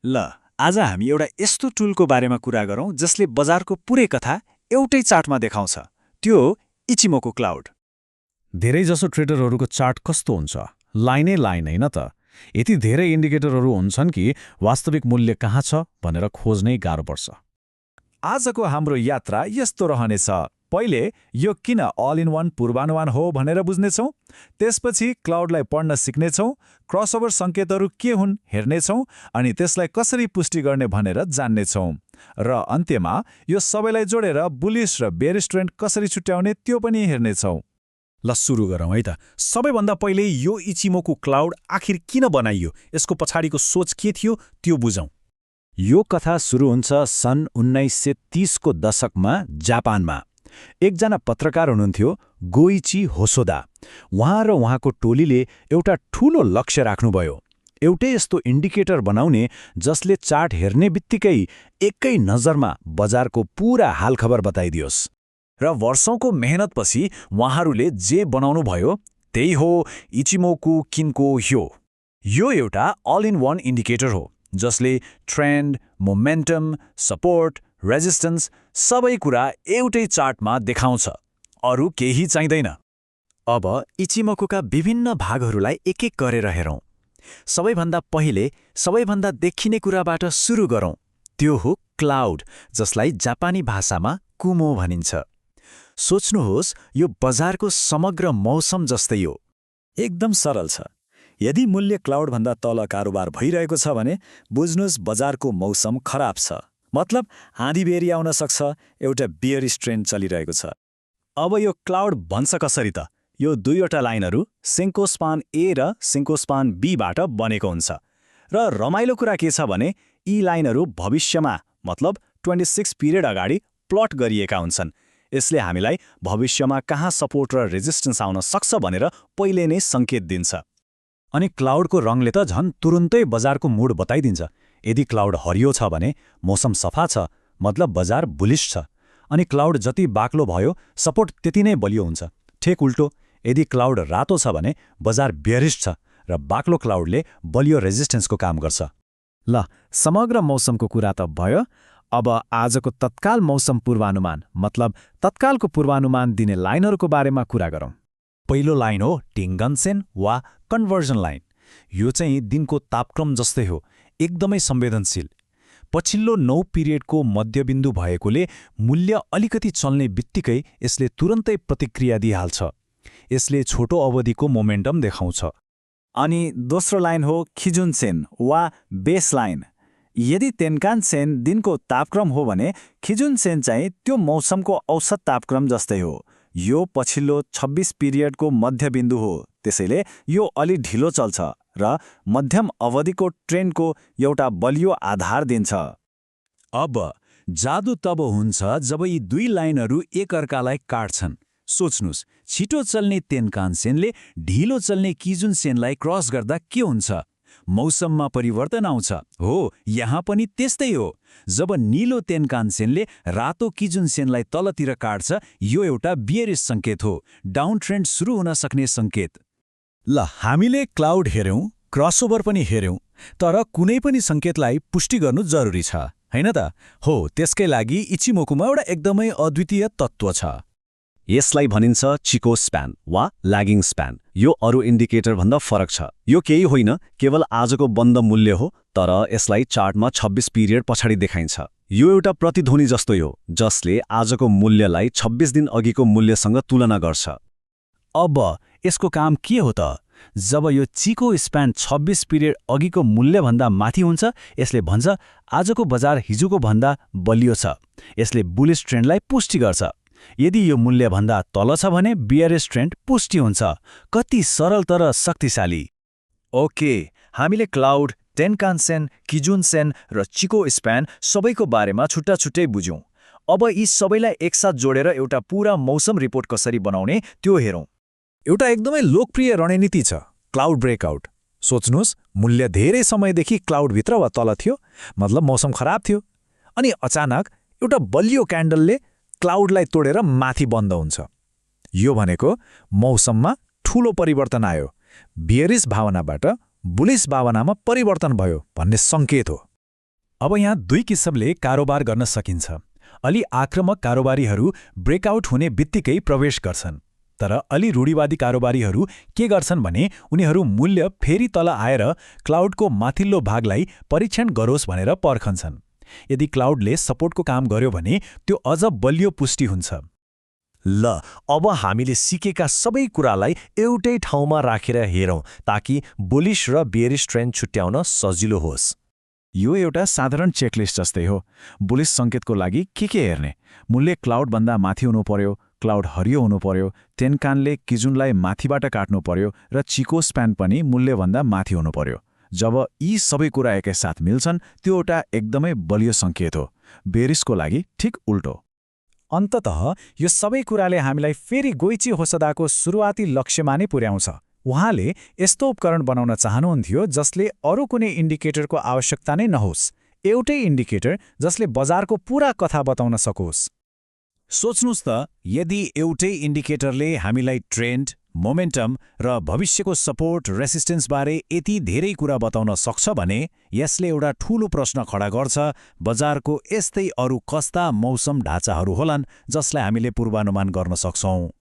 ल आज हामी एउटा यस्तो टुलको बारेमा कुरा गरौँ जसले बजारको पुरै कथा एउटै चार्टमा देखाउँछ। त्यो हो इचिमोको क्लाउड। धेरैजसो ट्रेडरहरूको चार्ट कस्तो हुन्छ? लाइनै लाइन होइन त। यति धेरै इन्डिकेटरहरू हुन्छन् कि वास्तविक मूल्य कहाँ छ भनेर खोज्नै गाह्रो पर्छ। आजको हाम्रो यात्रा यस्तो रहनेछ। पहिले यो किन अल इन वान पूर्वानुमान हो भनेर बुझ्नेछौँ। त्यसपछि क्लाउडलाई पढ्न सिक्नेछौँ, क्रसओभर सङ्केतहरू के हुन् हेर्नेछौँ अनि त्यसलाई कसरी पुष्टि गर्ने भनेर जान्नेछौँ। र अन्त्यमा यो सबैलाई जोडेर बुलिस र बेयरिश ट्रेन्ड कसरी छुट्याउने त्यो पनि हेर्नेछौँ। ल सुरु गरौँ है त। सबैभन्दा पहिले यो इचिमोको क्लाउड आखिर किन बनाइयो, यसको पछाडिको सोच के थियो त्यो बुझौँ। यो कथा सुरु हुन्छ सन् 1930 को दशकमा जापानमा। एकजना पत्रकार हुनुहुन्थ्यो, गोइची होसोदा। उहाँ र उहाँको टोलीले एउटा ठूलो लक्ष्य राख्नुभयो, एउटै यस्तो इन्डिकेटर बनाउने जसले चार्ट हेर्ने बित्तिकै एकै नजरमा बजारको पूरा हालखबर बताइदियोस्। र वर्षौंको मेहनतपछि उहाँहरूले जे बनाउनु भयो त्यही हो इचिमोको किनको ह्यो। यो एउटा अल इन वान इन्डिकेटर हो जसले ट्रेन्ड, मोमेन्टम, सपोर्ट, रेजिस्टेन्स सबै कुरा एउटै चार्टमा देखाउँछ। अरू केही चाहिँदैन। अब इचिमोकोका विभिन्न भागहरूलाई एक एक गरेर हेरौँ। सबैभन्दा पहिले सबैभन्दा देखिने कुराबाट सुरु गरौँ। त्यो हो क्लाउड, जसलाई जापानी भाषामा कुमो भनिन्छ। सोच्नुहोस्, यो बजारको समग्र मौसम जस्तै हो। एकदम सरल छ। यदि मूल्य क्लाउडभन्दा तल कारोबार भइरहेको छ भने बुझ्नुहोस् बजारको मौसम खराब छ। मतलब आँधी बेरी आउन सक्छ, एउटा बियरिश ट्रेन्ड चलिरहेको छ। अब यो क्लाउड भन्छ कसरी त? यो दुईवटा लाइनहरू सिङ्कोस्पान ए र सिङ्कोस्पान बीबाट बनेको हुन्छ। र रमाइलो कुरा के छ भने यी लाइनहरू भविष्यमा मतलब 26 पिरियड अगाडि प्लट गरिएका हुन्छन्। यसले हामीलाई भविष्यमा कहाँ सपोर्ट र रेजिस्टेन्स आउन सक्छ भनेर पहिले नै सङ्केत दिन्छ। अनि क्लाउडको रङले त झन् तुरुन्तै बजारको मुड बताइदिन्छ। यदि क्लाउड हरियो छ भने मौसम सफा छ, मतलब बजार बुलिश छ। अनि क्लाउड जति बाक्लो भयो सपोर्ट त्यति नै बलियो हुन्छ। ठेक उल्टो, यदि क्लाउड रातो छ भने बजार बेयरिश छ र बाक्लो क्लाउडले बलियो रेजिस्टेन्सको काम गर्छ। ल समग्र मौसमको कुरा त भयो। अब आजको तत्काल मौसम पूर्वानुमान मतलब तत्कालको पूर्वानुमान दिने लाइनहरूको बारेमा कुरा गरौँ। पहिलो लाइन हो टिङ्गनसेन वा कन्भर्जन लाइन। यो चाहिँ दिनको तापक्रम जस्तै हो, एकदमै संवेदनशील। पछिल्लो 9 पिरियडको मध्यबिन्दु भएकोले मूल्य अलिकति चल्ने बित्तिकै यसले तुरन्तै प्रतिक्रिया दिइहाल्छ। यसले छोटो अवधिको मोमेन्टम देखाउँछ। अनि दोस्रो लाइन हो खिजुनसेन वा बेस लाइन। यदि तेन्कान-सेन दिनको तापक्रम हो भने खिजुन-सेन चाहिँ त्यो मौसमको औसत तापक्रम जस्तै हो। यो पछिल्लो 26 पिरियडको मध्यबिन्दु हो, त्यसैले यो अलि ढिलो चल्छ र मध्यम अवधिको ट्रेन्डको एउटा बलियो आधार दिन्छ। अब जादु तब हुन्छ जब यी दुई लाइनहरू एकअर्कालाई काट्छन्। सोच्नुस्, छिटो चल्ने तेन्कान-सेनले ढिलो चल्ने किजुन-सेनलाई क्रस गर्दा के हुन्छ? मौसममा परिवर्तन आउँछ। हो, यहाँ पनि त्यस्तै हो। जब नीलो तेन्कान-सेनले रातो किजुन-सेनलाई तलतिर काट्छ, यो एउटा बियरिश सङ्केत हो, डाउन ट्रेन्ड सुरु हुन सक्ने सङ्केत। ल हामीले क्लाउड हेऱ्यौँ, क्रसओभर पनि हेऱ्यौँ, तर कुनै पनि सङ्केतलाई पुष्टि गर्नु जरुरी छ, होइन त? हो, त्यसकै लागि इचिमोकोमा एउटा एकदमै अद्वितीय तत्त्व छ। यसलाई भनिन्छ चिको स्प्यान वा ल्यागिङ स्प्यान। यो अरू इन्डिकेटरभन्दा फरक छ। यो केही होइन, केवल आजको बन्द मूल्य हो, तर यसलाई चार्टमा 26 पिरियड पछाडि देखाइन्छ। यो एउटा प्रतिध्वनि जस्तै हो जसले आजको मूल्यलाई 26 दिन अघिको मूल्यसँग तुलना गर्छ। अब यसको काम के हो त? जब यो चिको स्प्यान 26 पिरियड अघिको मूल्यभन्दा माथि हुन्छ, यसले भन्छ आजको बजार हिजोको भन्दा बलियो छ। यसले बुलिश ट्रेन्डलाई पुष्टि गर्छ। यदि यो मूल्यभन्दा तल छ भने बियरिश ट्रेन्ड पुष्टि हुन्छ। कति सरल तर शक्तिशाली। ओके, हामीले क्लाउड, टेन्कान-सेन, किजुन-सेन र चिको स्प्यान सबैको बारेमा छुट्टा छुट्टै बुझ्यौँ। अब यी सबैलाई एकसाथ जोडेर एउटा पूरा मौसम रिपोर्ट कसरी बनाउने त्यो हेरौँ। एउटा एकदमै लोकप्रिय रणनीति छ क्लाउड ब्रेकआउट। सोच्नुहोस्, मूल्य धेरै समयदेखि क्लाउडभित्र वा तल थियो, मतलब मौसम खराब थियो। अनि अचानक एउटा बलियो क्यान्डलले क्लाउडलाई तोडेर माथि बन्द हुन्छ। यो भनेको मौसममा ठूलो परिवर्तन आयो, बियरिश भावनाबाट बुलिश भावनामा परिवर्तन भयो भन्ने सङ्केत हो। अब यहाँ दुई किसिमले कारोबार गर्न सकिन्छ। अलि आक्रामक कारोबारीहरू ब्रेकआउट हुने बित्तिकै प्रवेश गर्छन्, तर अलि रूढिवादी कारोबारीहरू के गर्छन् भने उनीहरू मूल्य फेरि तल आएर क्लाउडको माथिल्लो भागलाई परीक्षण गरोस् भनेर पर्खन्छन्। यदि क्लाउडले सपोर्टको काम गर्यो भने त्यो अझ बलियो पुष्टि हुन्छ। ल, अब हामीले सिकेका सबै कुरालाई एउटै ठाउँमा राखेर हेरौँ ताकि बुलिश र बेयरिश ट्रेन्ड छुट्याउन सजिलो होस्। यो एउटा साधारण चेकलिस्ट जस्तै हो। बुलिस सङ्केतको लागि के हेर्ने? मूल्य क्लाउडभन्दा माथि हुनु पर्यो, क्लाउड हरियो हुनु पर्यो, टेनकानले किजुनलाई माथिबाट काट्नु पर्यो र चिको स्प्यान पनि मूल्यभन्दा माथि हुनु पर्यो। जब यी सबै कुरा एकैसाथ मिल्छन् त्यो एउटा एकदमै बलियो सङ्केत हो। बेरिसको लागि ठिक उल्टो। अन्ततः यो सबै कुराले हामीलाई फेरि गोइची होसदाको सुरुवाती लक्ष्यमा नै पुर्याउँछ। उहाँले यस्तो उपकरण बनाउन चाहनुहुन्थ्यो जसले अरू कुनै इन्डिकेटरको आवश्यकता नै नहोस्, एउटै इन्डिकेटर जसले बजारको पूरा कथा बताउन सकोस्। सोच्नुस् त, यदि एउटै इन्डिकेटरले हामीलाई ट्रेन्ड, मोमेन्टम र भविष्यको सपोर्ट रेसिस्टेन्सबारे यति धेरै कुरा बताउन सक्छ भने यसले एउटा ठूलो प्रश्न खडा गर्छ, बजारको यस्तै अरू कस्ता मौसम ढाँचाहरू होलान् जसलाई हामीले पूर्वानुमान गर्न सक्छौँ।